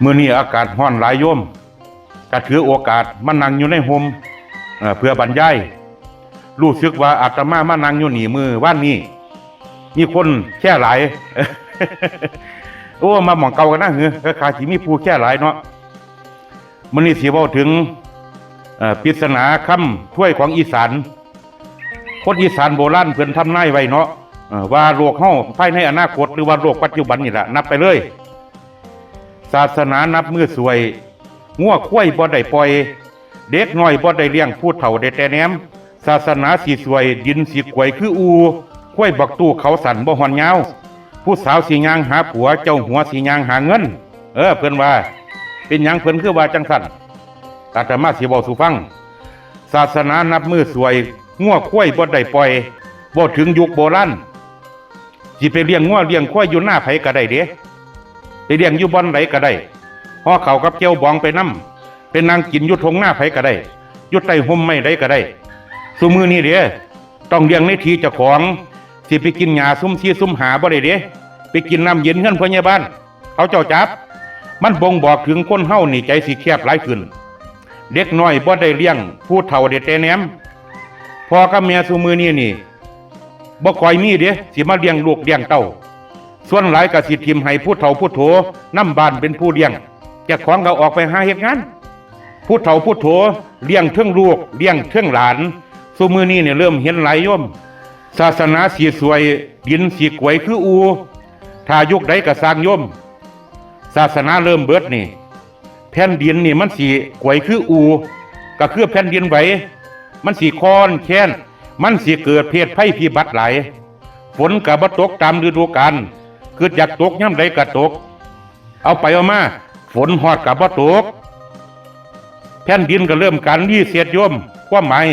ມື້ນີ້ອາກາດຮ້ອນຫຼາຍໂຍມ ກະຖືໂອກາດມານັ່ງຢູ່ໃນຮົ່ມ ເອີ ເພື່ອບັນຍາຍ. ຮູ້ສຶກວ່າອາດຕະມາມານັ່ງຢູ່ນີ້ມື້ວານນີ້ ມີຄົນແຊຫຼາຍ. ໂອ້ ມາໝ່ອງເກົ່າກັນນະ ເອີ ຂ້າຊິມີຜູ້ແຊຫຼາຍເນາະ. ມື້ນີ້ຊິເວົ້າເຖິງ ເອີ ປິດສະໜາຄຳທວຍຂອງອີສານ. ຄົນອີສານໂບລານເພິ່ນທຳນາຍໄວ້ເນາະ ເອີ ວ່າໂລກເຮົາພາຍໃນອະນາຄົດ ຫຼືວ່າໂລກປັດຈຸບັນນີ້ລະ ນັບໄປເລີຍ ສາສະໜານັບມື້ສວຍ ງົວຄວາຍບໍ່ໄດ້ປ່ອຍ ເດັກນ້ອຍບໍ່ໄດ້ລ້ຽງ ຜູ້ເຖົ້າໄດ້ແຕ່ແນມ. ສາສະໜາຊິສວຍ ດິນຊິກວຍຄືອູ່ ຄວາຍບັກຕູ້ເຂົາສັ້ນບໍ່ຮ່ອນຍາວ ຜູ້ສາວຊິຍ່າງຫາຜົວ ເຈົ້າຫົວຊິຍ່າງຫາເງິນ. ເອີ ເພິ່ນວ່າ ເປັນຫຍັງເພິ່ນຄືວ່າຈັ່ງຊັ້ນ? ອາດຕະມາຊິເວົ້າສູ່ຟັງ. ສາສະໜານັບມື້ສວຍ ງົວຄວາຍບໍ່ໄດ້ປ່ອຍ ເວົ້າເຖິງຍຸກໂບລານ ຊິໄປລ້ຽງງົວລ້ຽງຄວາຍຢູ່ນາໃຜກໍໄດ້ເດ້ ໄປລ້ຽງຢູ່ບ່ອນໃດກໍໄດ້ ຫໍ່ເຂົ້າກັບແຈ່ວບອງໄປນຳ ໄປນັ່ງກິນຢູ່ທົ່ງນາໃຜກໍໄດ້ ຢູ່ໃຕ້ຮົ່ມໄມ້ໃດກໍໄດ້. ຊຸມື້ນີ້ເດ້ ຕ້ອງລ້ຽງໃນທີ່ເຈົ້າຂອງ ຊິໄປກິນຫຍ້າຊຸມສີ່ຊຸມຫ້າບໍ່ໄດ້ເດ້ ໄປກິນນ້ຳເຢັນເຮືອນພະຍາບານ ເຂົາເຈົ້າຈັບ. ມັນບົ່ງບອກເຖິງຄົນເຮົານີ້ໃຈຊິແຄບຫຼາຍຂຶ້ນ. ເດັກນ້ອຍບໍ່ໄດ້ລ້ຽງ ຜູ້ເຖົ້າໄດ້ແຕ່ແນມ. ພໍ່ກັບແມ່ຊຸມື້ນີ້ນີ້ ບໍ່ຄ່ອຍມີເດ້ ຊິມາລ້ຽງລູກລ້ຽງເຕົ້າ. ສ່ວນຫຼາຍກໍຊິຖິ້ມໃຫ້ຜູ້ເຖົ້າຜູ້ໂຖນຳບ້ານເປັນຜູ້ລ້ຽງ ເຈົ້າຂອງກໍອອກໄປຫາເຮັດງານ. ຜູ້ເຖົ້າຜູ້ໂຖລ້ຽງເທິງລູກ ລ້ຽງເທິງຫຼານ. ຊຸມື້ນີ້ນີ້ເລີ່ມເຫັນຫຼາຍໂຍມ. ສາສະໜາຊິສວຍ ດິນຊິກວຍຄືອູ່. ຖ້າຍຸກໃດກໍຊ່າງໂຍມ ສາສະໜາເລີ່ມເບິດນີ້ ແຜ່ນດິນນີ້ມັນຊິກວຍຄືອູ່ ກໍຄືແຜ່ນດິນໄຫວ ມັນຊິຄອນແຄນ ມັນຊິເກີດເພດໄພພິບັດຫຼາຍ. ຝົນກໍບໍ່ຕົກຕາມລະດູການ ຄິດຢາກຕົກຍາມໃດກໍຕົກ ເອົາໄປເອົາມາ ຝົນຮອດກໍບໍ່ຕົກ. ແຜ່ນດິນກໍເລີ່ມການຣີເຊັດໂຍມ ຄວາມໝາຍ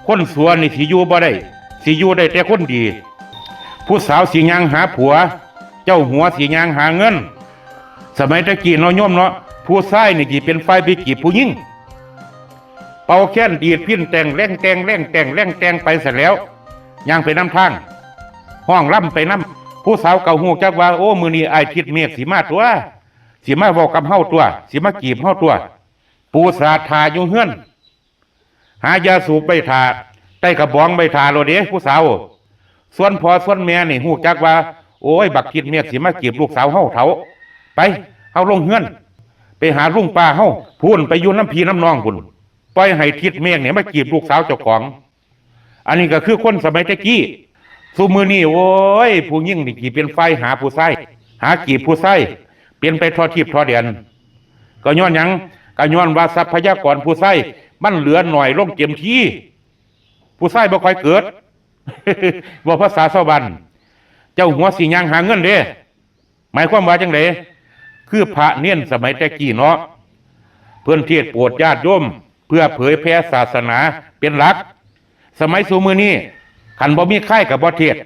ຄົນຊົ່ວນີ້ຊິຢູ່ບໍ່ໄດ້ ຊິຢູ່ໄດ້ແຕ່ຄົນດີ. ຜູ້ສາວຊິຍ່າງຫາຜົວ ເຈົ້າຫົວຊິຍ່າງຫາເງິນ. ສະໄໝແຕ່ກີ້ເນາະໂຍມເນາະ ຜູ້ຊາຍນີ້ຊິເປັນຝ່າຍໄປຈີບຜູ້ຍິງ ເປົ່າແຄນດີດພິນແຕ່ງແລ້ງແຕ່ງແລ້ງແຕ່ງແລ້ງແຕ່ງໄປຊັ້ນແລ້ວ ຍ່າງໄປນຳທາງ ຮ້ອງລຳໄປນຳ. ຜູ້ສາວກໍຮູ້ຈັກວ່າ ໂອ້ ມື້ນີ້ອ້າຍທິດເມກຊິມາຕົວະ ຊິມາເວົ້າກັບເຮົາຕົວະ ຊິມາຈີບເຮົາຕົວະ. ປູສາດຖ້າຢູ່ເຮືອນ ຫາຢາສູບໄວ້ຖ້າ ໄຕ້ກະບອງໄວ້ຖ້າໂລດເດ້ຜູ້ສາວ. ສ່ວນພໍ່ສ່ວນແມ່ນີ້ຮູ້ຈັກວ່າ ໂອ້ຍ ບັກທິດເມກຊິມາຈີບລູກສາວເຮົາເຖົ້າ. ໄປ ເຮົາລົງເຮືອນ ໄປຫາລຸງປ້າເຮົາ ພຸ້ນ ໄປຢູ່ນຳພີ່ນຳນ້ອງພຸ້ນ. ປ່ອຍໃຫ້ທິດເມກນີ້ມາຈີບລູກສາວເຈົ້າຂອງ. ອັນນີ້ກໍຄືຄົນສະໄໝແຕ່ກີ້. ຊຸມື້ນີ້ ໂອ້ຍ ຜູ້ຍິງນີ້ຊິເປັນຝ່າຍຫາຜູ້ຊາຍ ຫາຈີບຜູ້ຊາຍ ເປັນໄປທົ່ວທີບທົ່ວແດນ. ກໍຍ້ອນຫຍັງ? ກໍຍ້ອນວ່າຊັບພະຍາກອນຜູ້ຊາຍມັນເຫຼືອໜ້ອຍລົງເຕັມທີ. ຜູ້ຊາຍບໍ່ຄ່ອຍເກີດ ເວົ້າພາສາຊາວບ້ານ ເຈົ້າຫົວຊິຍ່າງຫາເງິນເດ້. ໝາຍຄວາມວ່າຈັ່ງໃດ? ຄືພະເນນສະໄໝແຕ່ກີ້ເນາະ ເພິ່ນເທດໂປດຍາດໂຍມ ເພື່ອເຜີຍແຜ່ສາສະໜາເປັນຫຼັກ. ສະໄໝຊຸມື້ນີ້ ຄັນບໍ່ມີຄາຍກໍບໍ່ເທດ